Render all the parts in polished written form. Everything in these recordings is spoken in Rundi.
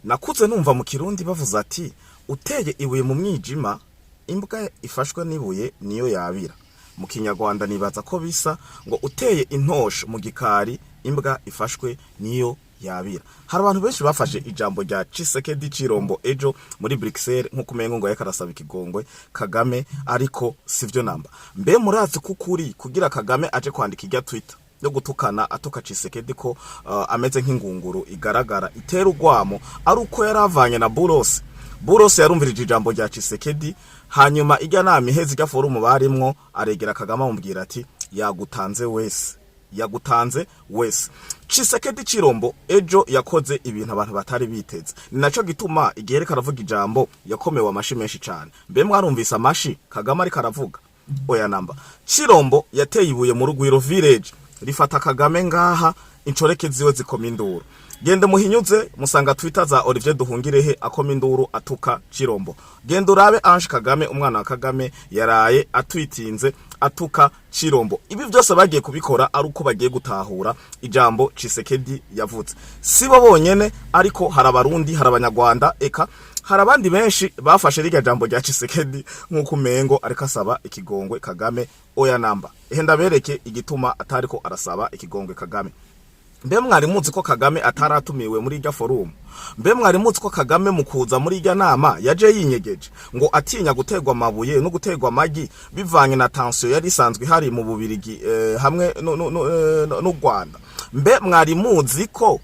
Nakuze numva mu Kirundi bavuze ati: "Uteye ibuye mu mwijima, imbwa ifashwe n'ibuye niyo yabira." Mu Kinyarwanda nibaza ko bisa ngo: "Uteye intosho mu gikari, imbwa ifashwe niyo yabira." Hari abantu benshi bafashe ijambo rya Tshisekedi Chilombo ejo muri Bruxelles nk'uko umengo ngo yariko arasaba ikigongwe Kagame, ariko sivyo namba. Mbe murazi ko ukuri kugira Kagame aje kwandika irya Twitter yo gutukana, atuka Tshisekedi ko ameze nk'ingunguru igaragara itera urwamo, ari uko yaravanye na Boulos? Boulos yarumvirije ijambo rya Tshisekedi, hanyuma irya nama iheze, irya forum barimwo, aregera Kagame amubwira ati: "Yagutanze wese, yagutanze wese." Tshisekedi Chilombo ejo yakoze ibintu abantu batari biteze. Ni naco gituma igihe ariko aravuga ijambo yakomewe amashi menshi cane. Mbe mwarumvise amashi Kagame ariko aravuga? Oya namba. Chilombo yateye ibuye mu Rugwiro Village, rifata Kagame ngaha, incoreke ziwe zikoma induru. Genda muhinyuze musanga Twitter za Olivier Duhungirehe akoma induru atuka Chilombo. Genda urabe Ange Kagame, umwana wa Kagame, yaraye atwitinze atuka Chilombo. Ibi byose bagiye kubikora ari uko bagiye gutahura ijambo Tshisekedi yavuze. Si bo bonyene, ariko hari Abarundi, hari Abanyarwanda, eka hari abandi benshi bafashe rirya jambo rya Tshisekedi nk'uko umengo ariko asaba ikigongwe Kagame. Oya namba. Ehe ndabereke igituma atariko arasaba ikigongwe Kagame. Mbe mwari muzi ko Kagame ataratumiwe muri irya forum? Mbe mwari muzi ko Kagame mu kuza muri irya nama yaje yinyegeje, ngo atinya guterwa amabuye no guterwa amagi bivanye na tension yari isanzwe ihari mu Bubirigi hamwe n'u Rwanda? Mbe mwari muzi ko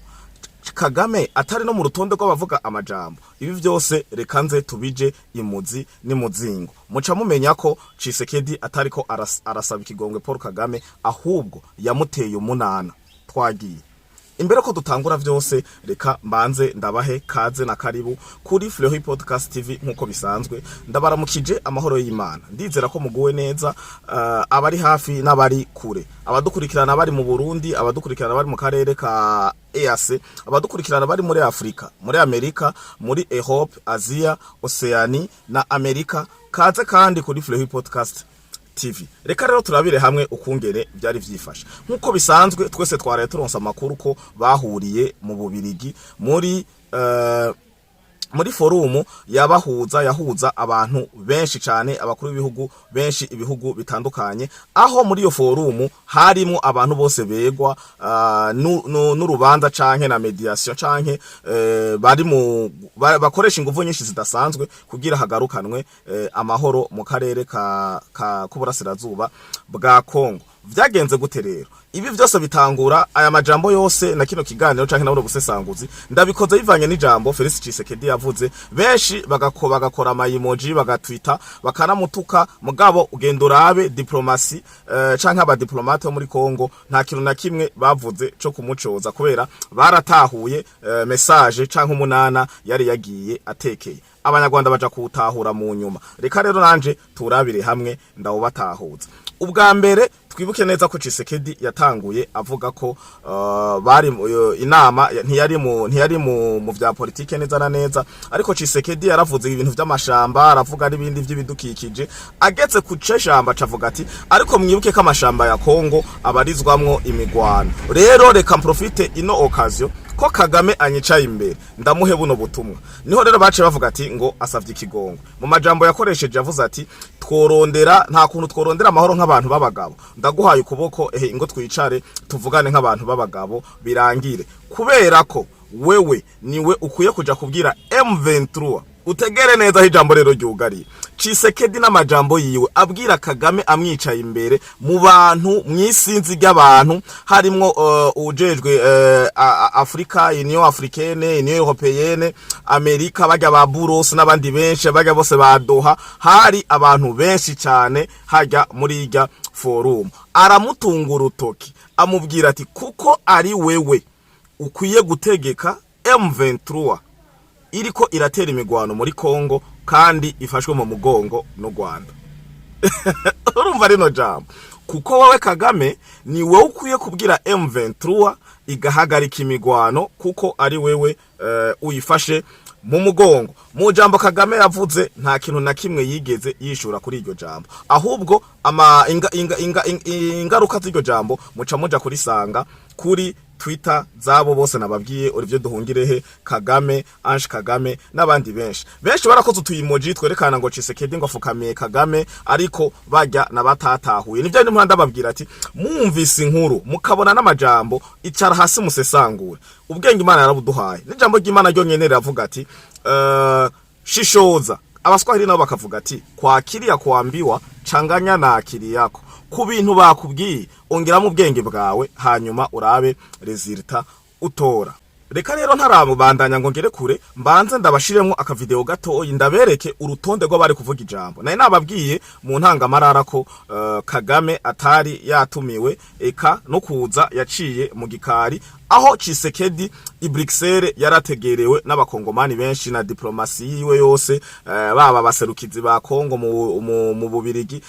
Kagame atari no mu rutonde rw'abavuga amajambo? Ibi byose reka nze tubije imuzi n'imuzingo, muca mumenya ko Tshisekedi atariko arasaba ikigongwe Paul Kagame, ahubwo yamuteye umunana. Twagiye. Imbere ko dutangura vyose, reka mbanze ndabahe kaze na karibu kuri Fleury Podcast TV. Nkuko bisanzwe, ndabaramukije amahoro y'Imana. Ndizera ko muguwe neza, abari hafi n'abari kure, abadukurikirana bari mu Burundi, abadukurikirana bari mu karere ka EAC, abadukurikirana bari muri Afrika, muri Amerika, muri Europe, Asia, Oceania na Amerika. Kaze kandi kuri Fleury Podcast TV. Reka rero turabire hamwe ukungene byari vyifashe. Nkuko bisanzwe, twese twaraye turonse amakuru ko bahuriye mu Bubirigi muri forum yabahuza, yahuza abantu benshi cyane, abakuru b'ibihugu benshi, ibihugu bitandukanye, aho muri iyo forum harimo abantu bose begwa n'urubanza canke na médiation canke bari mu bakoresha inguvu nyinshi zidasanzwe kugira hagarukanwe amahoro mu karere ka k'uburasirazuba bwa Kongo. Vyagenze gute rero? Ibi vyose bitangura, aya majambo yose na kino kiganiro canke na buno busesanguzi ndabikoze bivanye n'ijambo Felix Tshisekedi yavuze, benshi bagakora ama emoji, bagatwita, bakanamutuka. Mugabo ugenda urabe diplomatie canke abadiplomate bo muri Kongo, nta kintu na kimwe bavuze co kumucoza, kubera baratahuye message canke umunana yari yagiye atekeye. Abanyarwanda baja kuwutahura mu nyuma. Reka rero nanje turabire hamwe ndawubatahuza. Ubwa mbere, twibuke neza ko Tshisekedi yatanguye avuga ko bari inama ntiyari mu vya politike neza na neza, ariko Tshisekedi yaravuze ibintu vy'amashamba, aravuga n'ibindi vy'ibidukikije. Ageze ku ceshamba cavuga ati: "Ariko mwibuke ko amashamba ya Kongo abarizwamwo imigwano. Rero reka mprofite ino occasion ko Kagame anyicaye imbere, ndamuhe buno butumwa." Niho rero baciye bavuga ati ngo asavye ikigongo. Mu majambo yakoresheje yavuze ati: "Tworondera, nta kuntu tworondera amahoro nk'abantu b'abagabo? Ndaguhaye ukuboko, ehe ingo twicare tuvugane nk'abantu b'abagabo birangire, kubera ko wewe niwe ukwiye kuja kubwira M23." Utegere neza aho ijambo rero ryugariye. Tshisekedi n'amajambo yiwe abwira Kagame amwicaye imbere mu bantu, mwisinzi ry'abantu, harimwo ujejwe Afrika, Union Africaine, Union Européenne, Amerika, bajya ba Boulos n'abandi benshi, bajya bose ba Doha. Hari abantu benshi cyane hajya muri irya forum. Aramutunga urutoki, amubwira ati: "Kuko ari wewe ukwiye gutegeka M23 iriko iratera imigwano muri Kongo kandi ifashwe mu mugongo n'u Rwanda." Urumva rino jambo: "Kuko wowe Kagame ni wowe ukwiye kubwira M23 igahagarika imigwano, kuko ari wewe uyifashe mu mugongo." Mu jambo Kagame yavuze, nta kintu na kimwe yigeze yishura kuri iryo jambo, ahubwo ama inga, inga, inga, ingaruka z'iryo jambo muca muja kurisanga kuri Twitter zabo bose nababwiye, Olivier Duhungirehe, Kagame, Ange Kagame n'abandi benshi benshi barakoze utu emoji twerekana ngo Tshisekedi ngo afukamiye Kagame, ariko bajya nabatatahuye. Nivyo ndimo ndababwira ati mwumvise inkuru mukabona n'amajambo, icara hasi musesangure. Ubwenge Imana yarabuduhaye, n'ijambo ry'Imana ryonyene riravuga ati shishoza. Abaswahili nabo bakavuga ati kwa akili ya kuambiwa changanya na akili yako. Ku bintu bakubwiye ongeramo ubwenge bwawe, hanyuma urabe résultat utora. Reka rero ntarabandanya ngo ngere kure, mbanze ndabashiremwo akavideo gatoyi ndabereke urutonde rw'abari kuvuga ijambo. Nari nababwiye mu ntangamarara ko Kagame atari yatumiwe, eka no kuza yaciye mu gikari, aho Tshisekedi i Bruxelles yarategerewe n'abakongomani benshi na diplomasi yiwe yose, baba baserukizi ba Kongo mu Bubirigi,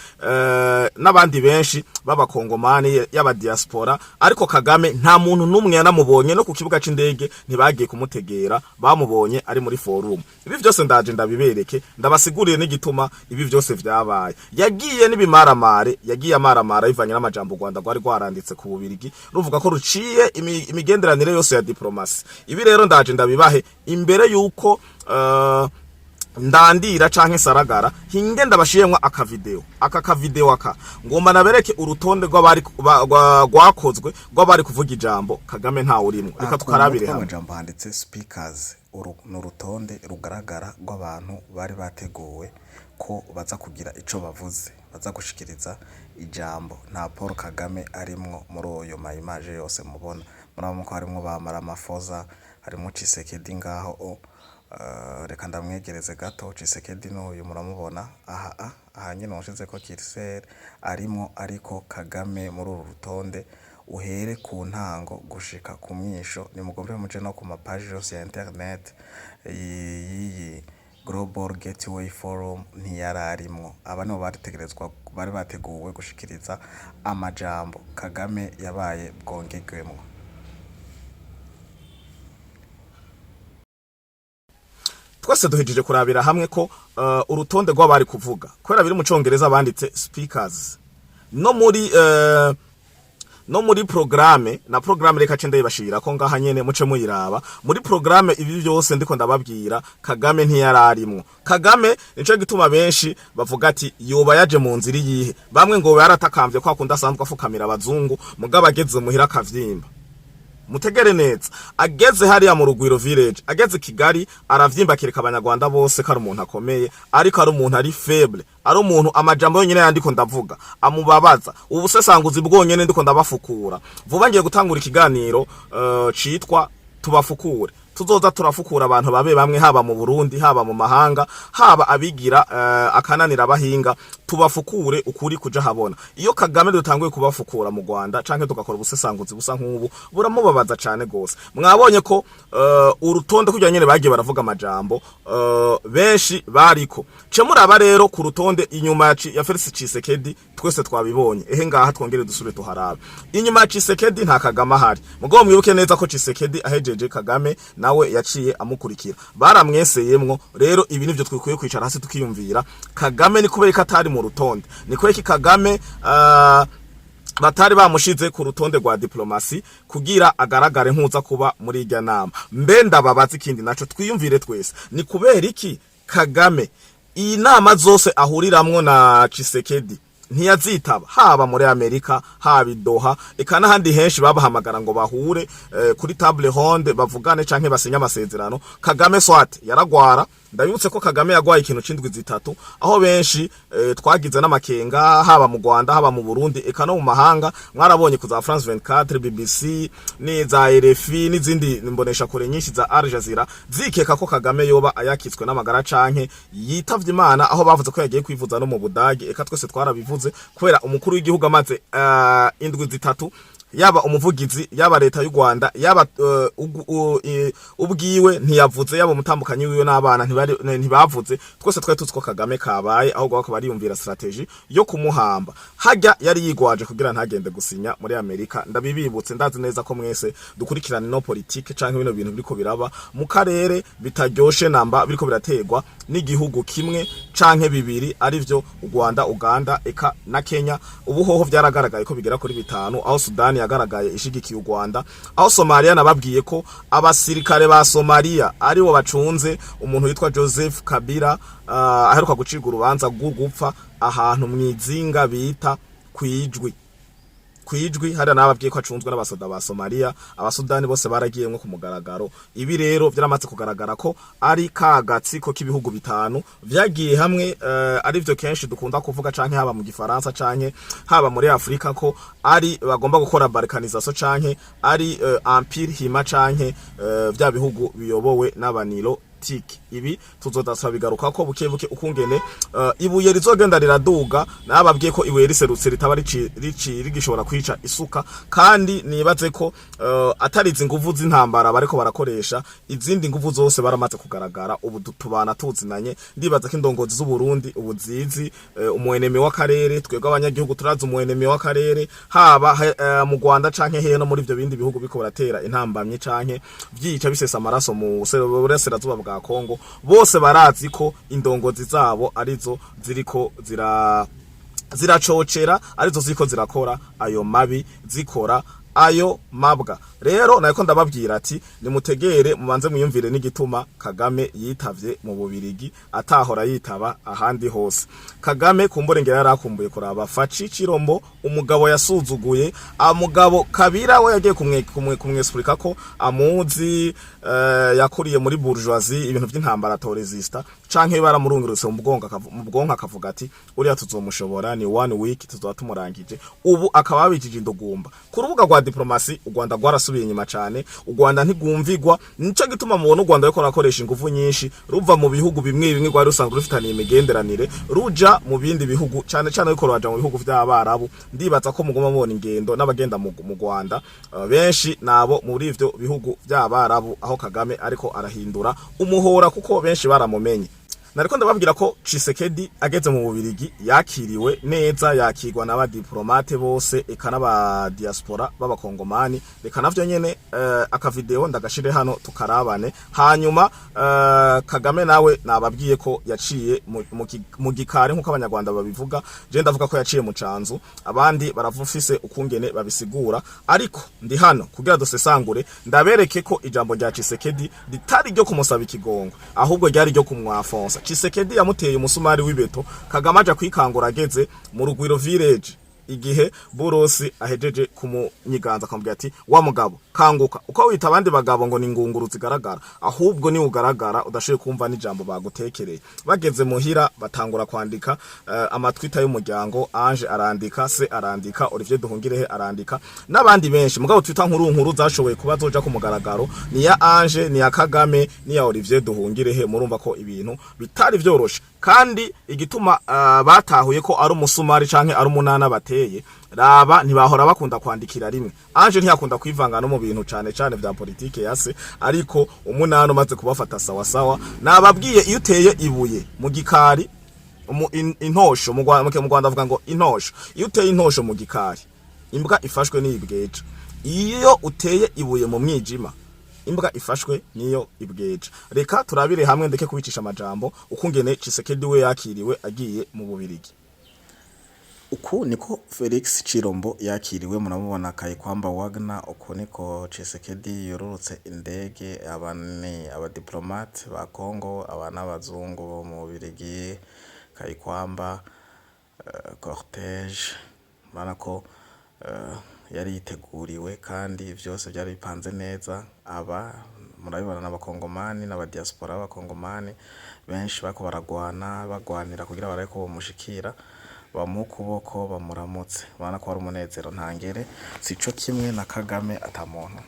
n'abandi benshi b'abakongomani y'aba diaspora. Ariko Kagame nta muntu n'umwe yanamubonye, no ku kibuga c'indege ntibagiye kumutegera, bamubonye ari muri forum. Ibi vyose ndaje ndabibereke, ndabasigurire n'igituma ibi vyose vyabaye. Yagiye n'ibimaramare, yagiye amaramara bivanye n'amajambo u Rwanda rwari rwaranditse ku Bubirigi ruvuga ko ruciye imigenderanire yose ya diplomasi. Ibi rero ndaje ndabibahe imbere yuko ndandira canke saragara. Hinge ndabashiyemwo akavideo, aka kavideo aka ngomba nabereke urutonde rw'abari rwakozwe rw'abari kuvuga ijambo. Kagame ntawe urimwo. Reka tukarabire hamwe. Amajambo handitse speakers, uru ni urutonde rugaragara rw'abantu bari bateguwe ko baza kugira ico bavuze, baza gushikiriza ijambo. Nta Paul Kagame arimwo muri oyo ma image yose mubona. Murabona ko harimwo ba Ramaphosa, harimwo Tshisekedi ngaho o. Reka ndamwegereze gato. Tshisekedi n'uyu muramubona aha, aha nyene washizeko curseur arimwo, ariko Kagame muri uru rutonde uhere ku ntango gushika ku mwisho, nimugombe muje no ku ma page yose ya internet y'iyi Global Gateway Forum, ntiyararimwo. Aba nibo baritegerezwa, bari bateguwe gushikiriza amajambo. Kagame yabaye bwongerwemwo. Twese duhejeje kurabira hamwe ko urutonde rw'abari kuvuga, kubera biri mu Congereza banditse speakers, no muri programme na programme, reka ce ndayibashira ko ngaha nyene muce muyiraba muri programme. Ibi byose ndiko ndababwira, Kagame ntiyararimwo. Kagame nico gituma benshi bavuga ati yoba yaje mu nzira iyihe? Bamwe ngo yaratakambye kwa kundi asanzwe afukamira abazungu, mugabo ageze muhira akavyimba. Mutegere neza, ageze hariya mu Rugwiro Village, ageze Kigali aravyimba, kereka abanyarwanda bose ko ari umuntu akomeye, ariko ari umuntu ari faible, ari umuntu amajambo yonyene yandiko ndavuga amubabaza. Ubusesanguzi bwonyene ndiko ndabafukura. Vuba ngiye gutangura ikiganiro citwa "Tubafukure". Tuzoza turafukura abantu babe bamwe, haba mu Burundi, haba mu mahanga, haba abigira akananira abahinga, tubafukure ukuri kuja habona. Iyo Kagame dutanguye kubafukura mu Rwanda canke tugakora ubusesanguzi busa nk'ubu, buramubabaza cane gose. Mwabonye ko urutonde kugira nyene bagiye baravuga amajambo, benshi bariko ce muraba rero ku rutonde inyuma ya Felix Tshisekedi. Twese twabibonye. Ehe ngaha twongere dusubire tuharabe, inyuma ya Tshisekedi nta Kagame ahari. Mugabo mwibuke neza ko Tshisekedi ahejeje, Kagame nawe yaciye amukurikira, baramweseyemwo. Rero ibi nivyo twikwiye kwicara hasi tukiyumvira. Kagame ni kubera ko atari mu rutonde? Ni kubera ko Kagame batari bamushize ku rutonde rwa diplomasi kugira agaragare nkuza kuba muri irya nama? Mbe ndababaza ikindi naco twiyumvire twese: ni kubera iki Kagame iyi nama zose ahuriramwo na Tshisekedi ntiyazitaba, haba muri Amerika, haba i Doha, eka n'ahandi henshi babahamagara ngo bahure kuri table ronde bavugane canke basinye amasezerano? Kagame soit yaragwara. Ndabibutse ko Kagame yagwaye ikintu c'indwi 3, aho benshi twagize n'amakenga, haba mu Rwanda, haba mu Burundi, eka no mu mahanga. Mwarabonye ku za France 24, BBC, ni za RFI n'izindi mbonesha kure nyinshi za Al Jazeera zikeka ko Kagame yoba ayakitswe n'amagara canke yitavye Imana, aho bavuze ko yagiye kwivuza no mu Budage. Eka twese twarabivuze, kubera umukuru w'igihugu amaze indwi 3, yaba umuvugizi, yaba leta y'u Rwanda, yaba ubwiwe ntiyavuze, yaba umutambukanyi wiwe n'abana ntibavuze. Twese twari tuzi ko Kagame kabaye, ahubwo bakaba bariyumvira strategy yo kumuhamba. Hajya yari yigwaje kugira ntagende gusinya muri Amerika. Ndabibibutse, ndazi neza ko mwese dukurikirana no politique canke bino bintu biriko biraba mu karere bitaryoshe namba, biriko birategwa n'igihugu kimwe canke bibiri, arivyo u Rwanda, Uganda eka na Kenya. Ubu hoho vyaragaragaye ko bigera kuri bitanu, aho Sudani yagaragaye ishigikiye u Rwanda, aho Somalia nababwiye ko abasirikare ba Somalia aribo bacunze umuntu witwa Joseph Kabila, aheruka gucirwa urubanza rwo gupfa ahantu mwizinga bita Kwijwi. Kwijwi hariya nababwiye ko acunzwe n'abasoda ba Somalia. Abasudani bose baragiyemwo ku mugaragaro. Ibi rero vyaramaze kugaragara ko ari ka gatsiko k'ibihugu bitanu vyagiye hamwe, arivyo kenshi dukunda kuvuga, canke haba mu Gifaransa canke haba muri Afrika, ko ari bagomba gukora balkanisation canke ari empire Hima canke vya bihugu biyobowe n'abanilo tiki. Ibi tuzodasaba bigaruka ko buke buke ukungene ibuye rizogenda riraduga. Nababwiye ko ibuye riserutse ritaba rici rigishobora kwica isuka. Kandi nibaze ko atari izi nguvu z'intambara bariko barakoresha, izindi nguvu zose baramaze kugaragara. Ubu tubana tuzinanye. Ndibaza ko indongozi z'u Burundi ubu zizi umu ennemi w'akarere. Twebwe abanyagihugu turazi umu ennemi w'akarere, haba mu Rwanda canke hehe no muri ivyo bindi bihugu biko baratera intambamyi canke vyica bisesa amaraso mu burasirazuba bwa Kongo. Bose barazi ko indongozi zabo arizo ziriko ziracocera, arizo ziriko zirakora ayo mabi, zikora ayo mabwa. Rero nariko ndababwira ati nimutegere, mubanze mwiyumvire n'igituma Kagame yitavye mu Bubirigi atahora yitaba ahandi hose. Kagame kumbure ngera yarakumbuye kuraba Faci Chirombo, umugabo yasuzuguye, amugabo Kabira we yagiye kumwesplika ko amuzi, yakuriye muri bourgeoisie, ibintu by'intambara toresista, canke baramurungurutse mu bwonko mu bwonko akavuga ati uriya tuzomushobora, ni one week tuzoba tumurangije. Ubu akaba abijije indugumba ku rubuga rwa diplomasi. U Rwanda rwarasubiye inyuma cane, u Rwanda ntigumvigwa. Nico gituma mubona u Rwanda ruriko rurakoresha ingufu nyinshi, ruva mu bihugu bimwe bimwe rwari rusanzwe rufitaniye imigenderanire, ruja mu bindi bihugu, cane cane ruriko ruraja mu bihugu vy'Abarabu. Ndibaza ko muguma mubona ingendo n'abagenda mu Rwanda, benshi nabo muri ivyo bihugu vy'Abarabu, aho Kagame ariko arahindura umuhora kuko benshi baramumenye. Nariko ndababwira ko Tshisekedi ageze mu Bubirigi yakiriwe neza, yakirwa n'abadiplomate bose eka n'aba diaspora b'abakongomani. Reka navyo nyene akavideo ndagashire hano tukarabane. Hanyuma Kagame nawe nababwiye ko yaciye mu gikari nkuko Abanyarwanda babivuga. Je ndavuga ko yaciye mu canzu, abandi baravufise ukungene babisigura, ariko ndi hano kugira dusesangure, ndabereke ko ijambo rya Tshisekedi ritari ryo kumusaba ikigongo, ahubwo ryari ryo kumwafonsa. Tshisekedi yamuteye umusumari w'ibeto. Kagame aja kwikangura ageze mu Rugwiro Village, igihe Burosi ahejeje kumunyiganza akamubwira ati: "Wa mugabo, kanguka, uko wita abandi bagabo ngo ni ingunguru zigaragara, ahubwo ni ugaragara udashoboye kumva n'ijambo bagutekereye." Bageze muhira batangura kwandika amatwita y'umuryango. Ange arandika, se arandika, Olivier Duhungirehe arandika n'abandi benshi. Mugabo twita nkuru nkuru zashoboye kuba zoja ku mugaragaro ni ya Ange, ni ya Kagame, ni ya Olivier Duhungirehe. Murumva ko ibintu bitari vyoroshe. Kandi igituma batahuye ko ari umusumari canke ari umunana bateye, raba ntibahora bakunda kwandikira rimwe. Ange ntiyakunda kwivanga no mu bintu cane cane vya politike yase, ariko umunana umaze kubafata sawa sawa. Nababwiye, iyo uteye ibuye mu gikari, intosho mu Rwanda avuga ngo intosho, iyo uteye intosho mu gikari imbwa ifashwe n'ibweja. Iyo uteye ibuye mu mwijima imbwa ifashwe niyo ibweja. Reka turabire hamwe, ndeke kubicisha amajambo, ukungene Tshisekedi we yakiriwe agiye mu Bubirigi. Uku niko Felix Chirombo yakiriwe. Muramubona Kayikwamba Wagner. Uku niko Tshisekedi yururutse indege. Aba ni abadiplomate ba Congo, aba n'abazungu bo mu Bubirigi, Kayikwamba, cortège. Urabona ko yari yiteguriwe kandi vyose vyari bipanze neza. Aba murabibona n'abakongomani n'abadiaspora b'abakongomani benshi bariko baragwana, bagwanira kugira barabe ko bomushikira, bamuhe ukuboko, bamuramutse. Urabona ko ari umunezero ntangere, sico kimwe na Kagame ata muntu.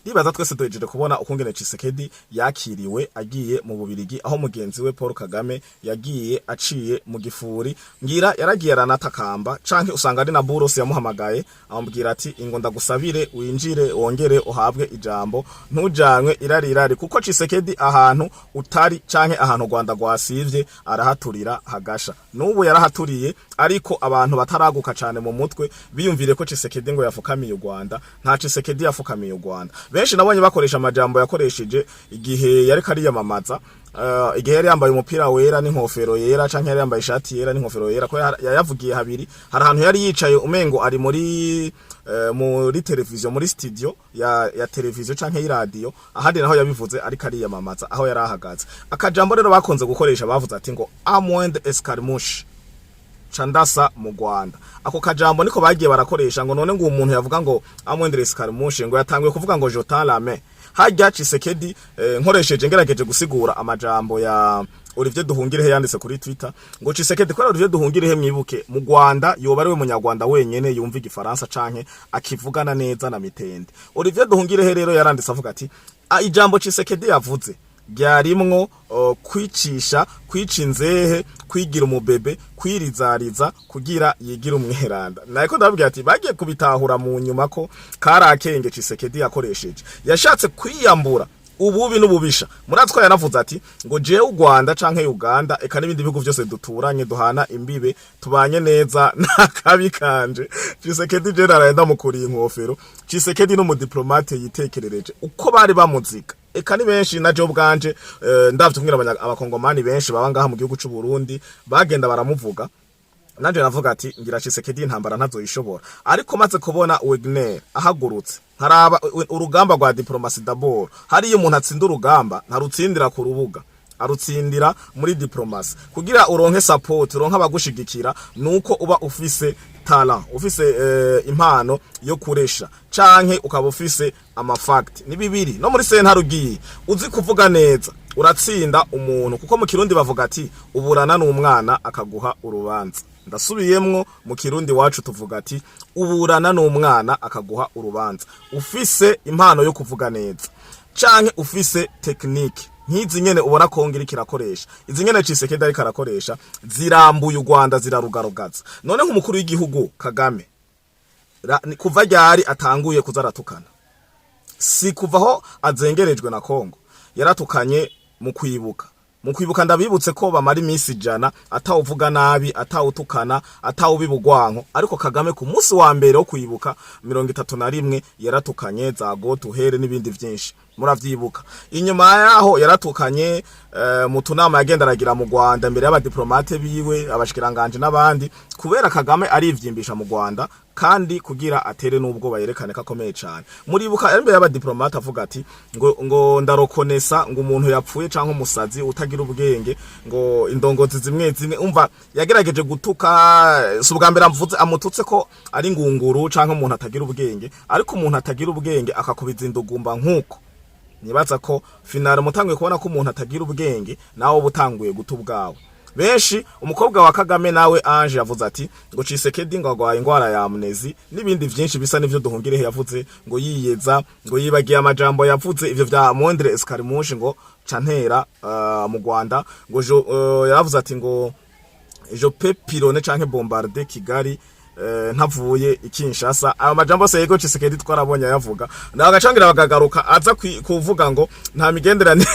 Ndibaza twese duhejeje kubona ukungene Tshisekedi yakiriwe agiye mu Bubirigi, aho mugenzi we Paul Kagame yagiye aciye mu gifuri. Ngira yaragiye aranatakamba, canke usanga ari na Buros yamuhamagaye amubwira ati: "Ingo ndagusabire winjire wongere uhabwe ijambo, ntujanwe irari irari." Kuko Tshisekedi ahantu utari canke ahantu Rwanda rwasivye arahaturira hagasha. N'ubu yarahaturiye, ariko abantu bataraguka cane mu mutwe biyumvire ko Tshisekedi ngo yafukamiye u Rwanda. Nta Tshisekedi yafukamiye u Rwanda. Benshi nabonye bakoresha amajambo yakoresheje igihe yariko ariyamamaza. Igihe yari yambaye umupira wera n'inkofero yera, canke yari yambaye ishati yera n'inkofero yera, ko yayavugiye habiri. Hari ahantu yari yicaye umengo ari muri televiziyo, muri studio ya televiziyo canke y'iradiyo, ahandi naho yabivuze ariko ariyamamaza aho yari ahagaze. Akajambo rero bakunze gukoresha, bavuze ati ngo "à moindre escarmouche, candasa mu Rwanda". Ako kajambo niko bagiye barakoresha, ngo none ngo umuntu yavuga ngo "à moindre escarmouche", ngo yatanguye kuvuga ngo "je tends la main". Harya Tshisekedi, nkoresheje, ngerageje gusigura amajambo ya Olivier Duhungirehe yanditse kuri Twitter, ngo Tshisekedi, kubera Olivier Duhungirehe, mwibuke, mu Rwanda yoba ari we munyarwanda wenyene yumva igifaransa canke akivugana neza na mitende. Olivier Duhungirehe rero yaranditse avuga ati: "Ijambo Tshisekedi yavuze ryarimwo kwicisha, kwica inzehe, kwigira umubebe, kwirizariza kugira yigira umweranda." Nariko ndababwira ati bagiye kubitahura mu nyuma ko kari akenge Tshisekedi yakoresheje, yashatse kwiyambura ububi n'ububisha. Muratwa yaravuze ati ngo jewe u Rwanda canke Uganda, eka n'ibindi bihugu byose duturanye, duhana imbibe, tubanye neza n'akabi kanje. Tshisekedi je naraye ndamukuriye inkofero. Tshisekedi n'umudiplomate yitekerereje uko bari bamuziga, eka ni benshi na je ubwanje, ndavye kugira abakongomani benshi baba ngaha mu gihugu c'u Burundi bagenda baramuvuga, nanje navuga ati ngira Tshisekedi intambara ntazoyishobora. Ariko maze kubona Wagner ahagurutse, nkaraba urugamba rwa diplomatie d'abord, hariyo umuntu atsinda urugamba, ntarutsindira ku rubuga, arutsindira muri diplomatie. Kugira uronke support, uronke abagushigikira, nuko uba ufise talent, ufise impano yo kuresha, canke ukaba ufise ama fact. Ni bibiri. No muri sentare ugiye uzi kuvuga neza, uratsinda umuntu, kuko mu Kirundi bavuga ati uburana n'umwana akaguha urubanza. Ndasubiyemwo, mu Kirundi wacu tuvuga ati uburana n'umwana akaguha urubanza. Ufise impano yo kuvuga neza canke ufise technique nk'izi nyene ubona Kongo iriko irakoresha, izi nyene Tshisekedi ariko arakoresha, zirambuye u Rwanda, zirarugarugaza. None nk'umukuru w'igihugu Kagame, kuva ryari atanguye kuza aratukana? Si kuva aho azengerejwe na Kongo. Yaratukanye mu kwibuka. Mu kwibuka, ndabibutse ko bamara iminsi 100 atawuvuga nabi, atawutukana, atawubiba urwanko. Ariko Kagame ku munsi wa mbere wo kwibuka 31 yaratukanye za go to hell n'ibindi vyinshi, muravyibuka. Inyuma yaho yaratukanye mu tunama yagenda aragira mu Rwanda imbere y'abadiplomate biwe, abashikiranganje n'abandi, kubera Kagame arivyimbisha mu Rwanda kandi kugira atere n'ubwoba, yerekane ko akomeye cane. Muribuka ari imbere y'abadiplomate avuga ati ngo ndarokonesa ngo umuntu yapfuye canke umusazi utagira ubwenge, ngo indongozi zimwe zimwe. Umva, yagerageje gutuka. Si ubwa mbere amvuze, amututse ko ari ngunguru canke umuntu atagira ubwenge. Ariko umuntu atagira ubwenge akakubiza indugumba nkuko, nibaza ko finale mutanguye kubona ko umuntu atagira ubwenge, nawe uba utanguye guta ubwawe. Benshi, umukobwa wa Kagame nawe Ange yavuze ati ngo Tshisekedi ngo agwaye ingwara ya amnésie n'ibindi vyinshi bisa n'ivyo Duhungirehe yavuze, ngo yiyeza, ngo yibagiye amajambo yavuze, ivyo vya moindre escarmouche, ngo cantera mu Rwanda, ngo yaravuze ati ngo je peux pilonner canke bombarder Kigali ntavuye i Kinshasa. Ayo majambo se yego Tshisekedi twarabonye ayavuga, nawe agacangira bagagaruka aza kuvuga ngo nta migenderanire.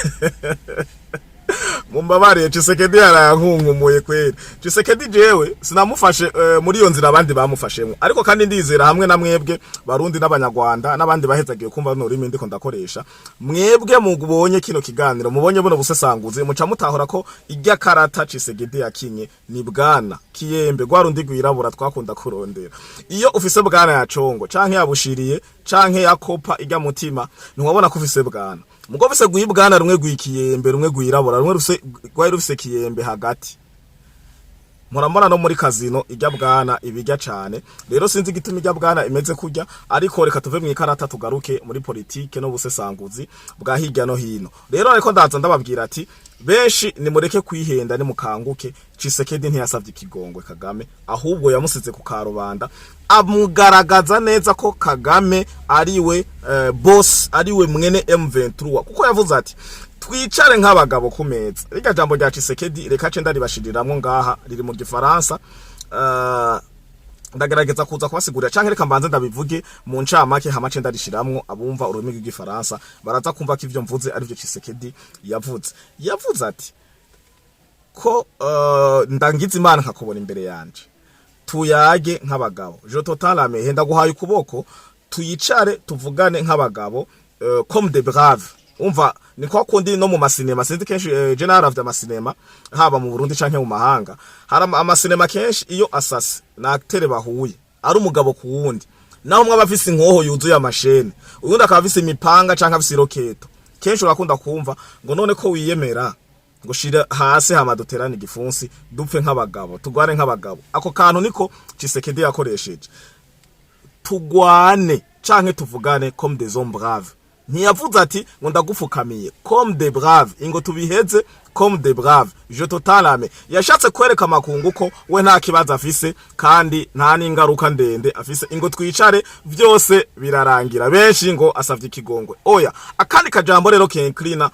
Mumbabariye, Tshisekedi yarayankunkumuye kweri. Tshisekedi jewe sinamufashe muri iyo nzira abandi bamufashemwo, ariko kandi ndizera hamwe na mwebwe Barundi n'Abanyarwanda n'abandi bahezagiye kumva runo rurimi ndiko ndakoresha, mwebwe mubonye kino kiganiro, mubonye buno busesanguzi, muca mutahura ko irya karata Tshisekedi yakinye ni bwana Kiyembe, rwa rundi rwirabura twakunda kurondera. Iyo ufise bwana ya Congo canke yabushiriye canke ya Kopa irya mutima, ntiwabona ko ufise bwana. Mugo ufise gwibwana rumwe gwikiyembe, rumwe gwirabura, rumwe rufise rwari rufise kiyembe hagati. Murambona no muri casino ijya bwana ibijya cane. Rero sinzi igituma ijya bwana imeze kurya, ariko reka tuve mu ikarata tugaruke muri politike no busesanguzi bwa hirya no hino. Rero ariko ndaza ndababwira ati benshi nimureke kwihenda, nimukanguke. Tshisekedi ntiyasavye ikigongwe Kagame, ahubwo yamusize ku karubanda, amugaragaza neza ko Kagame ariwe boss, ariwe mwene M23, kuko yavuze ati twicare nk'abagabo ku meza. Rya jambo rya Tshisekedi reka ce ndaribashiriramwo ngaha, riri mu gifaransa. Ndagerageza kuza kubasigurira, canke reka mbanze ndabivuge mu ncamake, hama ce ndarishiramwo. Abumva ururimi rw'igifaransa baraza kumva ko ivyo mvuze arivyo Tshisekedi yavuze. Yavuze ati ko ndangiza Imana nkakubona imbere yanje, tuyage nk'abagabo, je te la main, ndaguhaye ukuboko, tuyicare tuvugane nk'abagabo, comme des braves. Umva, ni kwa kundi no mu masinema, sinzi, kenshi je naravye amasinema, haba mu Burundi canke mu mahanga, hari amasinema kenshi iyo asase na acteur bahuye ari umugabo ku wundi, naho umwe aba afise inkoho yuzuye amashene, uyundi akaba afise imipanga canke afise iroketo, kenshi urakunda kumva ngo: "None ko wiyemera, ngo shira hasi, hama duterane igifunsi, dupfe nk'abagabo, tugwane nk'abagabo." Ako kantu niko Tshisekedi yakoresheje: "Tugwane canke tuvugane comme des hommes braves." Ntiyavuze ati ngo ndagupfukamiye. "Comme des braves, ingo tubiheze comme des braves, je te tends la main." Yashatse kwereka amakungu ko we nta kibazo afise kandi nta n'ingaruka ndende afise, ingo twicare, vyose birarangira. Benshi ngo asavye ikigongwe. Oya. Akandi kajambo rero kenklina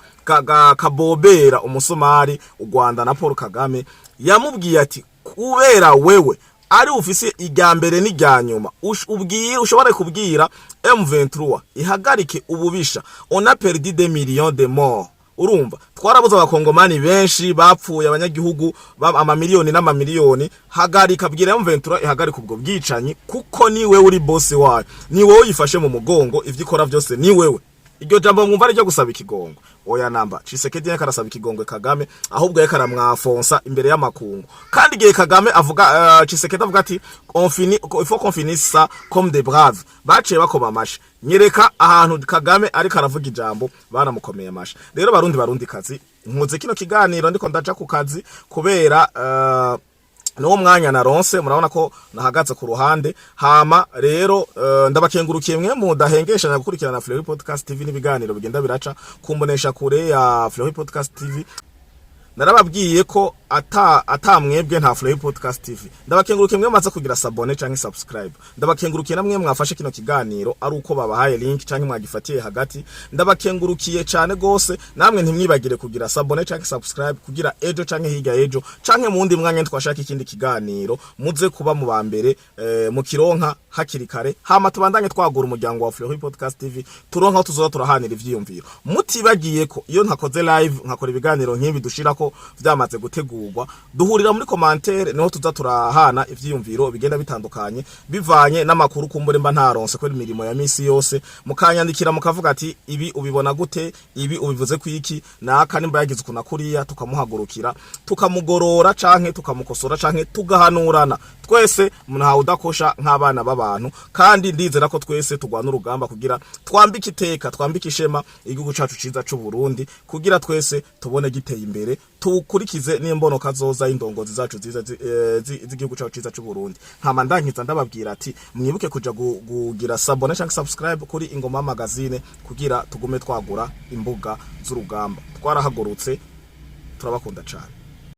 kabobera umusumari u Rwanda na Paul Kagame, yamubwiye ati: "Kubera wewe ari ufise irya mbere n'irya nyuma, ubwira, ushobora kubwira M23 ihagarike ububisha. On a perdu des millions de morts." Urumva, twarabuze abakongomani benshi bapfuye, abanyagihugu amamiliyoni n'amamiliyoni. Hagarika, bwira M23 ihagarike ubwo bwicanyi, kuko ni wewe uri boss wayo, ni wowe uyifashe mu mugongo, ivyo ikora vyose ni wewe. Iryo jambo mwumva ari gusaba ikigongo? Oya namba. Tshisekedi yariko arasaba ikigongwe Kagame, ahubwo yariko aramwafonsa imbere y'amakungu. Kandi igihe Kagame avuga, Tshisekedi avuga ati: "On finit, il faut qu'on finisse ça comme des braves", baciye bakoma amashi. Nyereka ahantu Kagame ariko aravuga ijambo baramukomeye amashi. Rero Barundi, Barundi kazi, nkoze kino kiganiro ndiko ndaja ku kazi kubera nuwo mwanya naronse. Murabona ko nahagaze ku ruhande. Hama rero ndabakengurukiye mwe mudahengeshanya gukurikirana Fleury Podcast TV n'ibiganiro bigenda biraca kumbonesha kure ya Fleury Podcast TV. Narababwiye ko ata mwebwe nta Fleury Podcast TV. Ndabakengurukiye mwe maze kugira s'abonner canke subscribe. Ndabakengurukiye namwe mwafashe kino kiganiro ari uko babahaye link canke mwagifatiye hagati. Ndabakengurukiye cane gose. Namwe ntimwibagire kugira s'abonner canke subscribe, kugira ejo canke hirya ejo canke mu wundi mwanya twashaka ikindi kiganiro, muze kuba mu ba mbere mu kironka hakiri kare. Hama tubandanye twagura umuryango wa Fleury Podcast TV, turonka aho tuzoza turahanira ivyiyumviro. Mutibagiye ko iyo ntakoze live, nkakora ibiganiro nk'ibi dushirako vyamaze gutegurwa, duhurira muri commentaire, niho tuza turahana ivyiyumviro bigenda bitandukanye bivanye n'amakuru kumbure mba ntaronse kubera imirimo ya misi yose. Mukanyandikira, mukavuga ati: "Ibi ubibona gute? Ibi ubivuze ku iki? Naka nimba yagize ukuntu kuriya", tukamuhagurukira, tukamugorora canke tukamukosora canke tugahanurana. Twese ntawe udakosha nk'abana b'abantu, kandi ndizera ko twese turwana urugamba kugira twambike iteka, twambike ishema igihugu cacu ciza c'u Burundi, kugira twese tubone giteye imbere, tukurikize n'imbono kazoza y'indongozi zacu ziza z'igihugu cacu ciza c'u Burundi. Nkama ndankiza ndababwira ati: mwibuke kuja kugira s'abonner canke subscribe kuri Ingoma Magazine, kugira tugume twagura imbuga z'urugamba. Twarahagurutse, turabakunda cane.